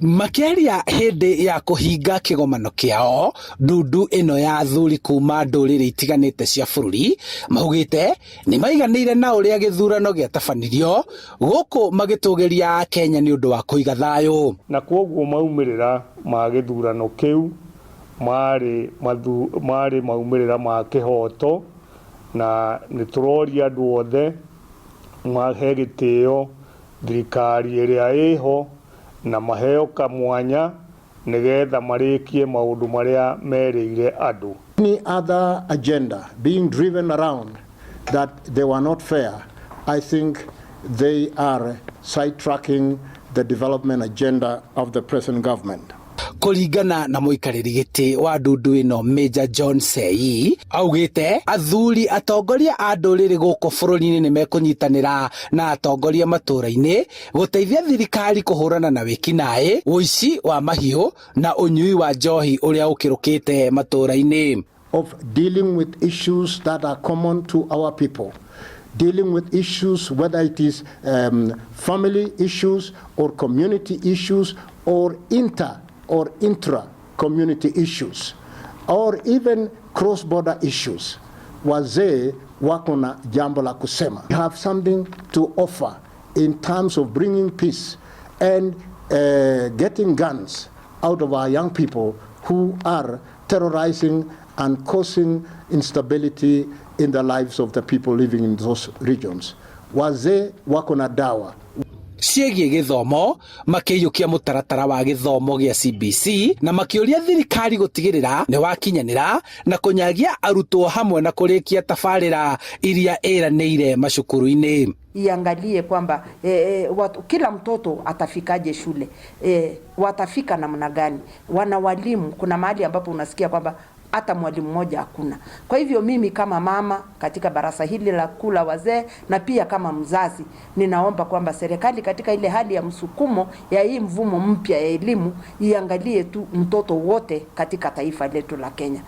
Makĩaria hĩndĩ ya kũhinga kĩgomano kĩao, ndundu ĩno ya athuri kuma ndũrĩrĩ itiganĩte cia bũrũri maugĩte nĩ maiganĩire na ũrĩa gĩthurano gĩatabanirio gũkũ magĩtũgĩria Akenya nĩ ũndũ wa kũiga thayũ. Na kwoguo maumĩrĩra ma gĩthurano kĩu marĩ marĩ maumĩrĩra ma kĩhoto, na nĩ tũroria andũ othe mahe gĩtĩo thirikari ĩrĩa ĩho na maheo kamwanya nĩgetha marĩkie maũndũ marĩa merĩire andũ. Any other agenda being driven around that they were not fair, I think they are sidetracking the development agenda of the present government. Kũringana na mũikarĩri gĩtĩ wa ndundu ĩno, Major John Sei, augĩte athuri atongoria a ndũrĩrĩ gũkũ bũrũri-inĩ nĩ mekũnyitanĩra na atongoria matũũra-inĩ gũteithia thirikari kũhũrana na wĩkinaĩ, ũici wa mahiũ na ũnyui wa njohi ũrĩa ũkĩrũkĩte matũũra-inĩ. Of dealing with issues that are common to our people, dealing with issues whether it is family issues or community issues or inter or intra community issues or even cross border issues. Wazee wako na jambo la kusema. We have something to offer in terms of bringing peace and getting guns out of our young people who are terrorizing and causing instability in the lives of the people living in those regions. Wazee wako na dawa. Ciĩgiĩ gĩthomo, makĩiyũkia mũtaratara wa gĩthomo gĩa CBC na makĩũria thirikari gũtigĩrĩra nĩ wakinyanĩra na kũnyagia arutwo hamwe na kũrĩkia tabarĩra iria ĩranĩire macukuru-inĩ. Iangalie kwamba watu, kila mtoto atafikaje shule, watafika namna gani, wana walimu. Kuna mahali ambapo unasikia kwamba hata mwalimu mmoja hakuna. Kwa hivyo mimi kama mama katika baraza hili la kuu la wazee na pia kama mzazi, ninaomba kwamba serikali katika ile hali ya msukumo ya hii mfumo mpya ya elimu iangalie tu mtoto wote katika taifa letu la Kenya.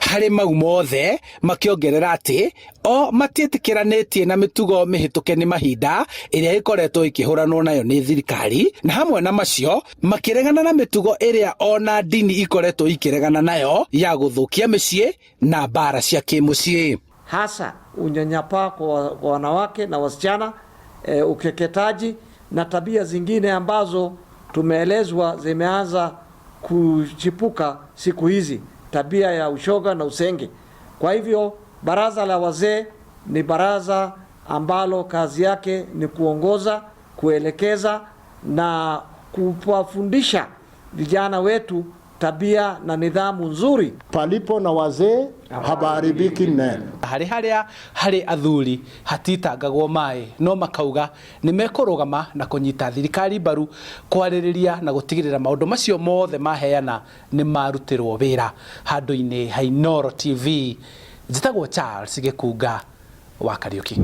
Harĩ mau mothe, makĩongerera atĩ o matiĩtĩkĩranĩtie na mĩtugo mĩhĩtũke nĩ mahinda ĩrĩa ĩkoretwo ĩkĩhũranwo nayo nĩ thirikari, na hamwe na macio makĩregana na mĩtugo ĩrĩa ona ndini ikoretwo ikĩregana nayo ya gũthũkia mĩciĩ na mbara cia kĩmũciĩ. Hasa unyanyapaa kwa wanawake na wasichana, ukeketaji na tabia zingine ambazo tumeelezwa zimeanza kuchipuka siku hizi, tabia ya ushoga na usenge. Kwa hivyo baraza la wazee ni baraza ambalo kazi yake ni kuongoza, kuelekeza na kuwafundisha vijana wetu tabia na nidhamu nzuri. Palipo na wazee hapaharibiki neno. Harĩ harĩa harĩ athuri hatitangagwo maĩ, no makauga nĩ mekũrũgama na kũnyita thirikari mbaru kwarĩrĩria na gũtigĩrĩra maũndũ macio mothe maheana nĩ marutĩrwo wĩra. Handũ-inĩ ha Inooro TV, njĩtagwo Charles Gĩkunga wa Kariũki.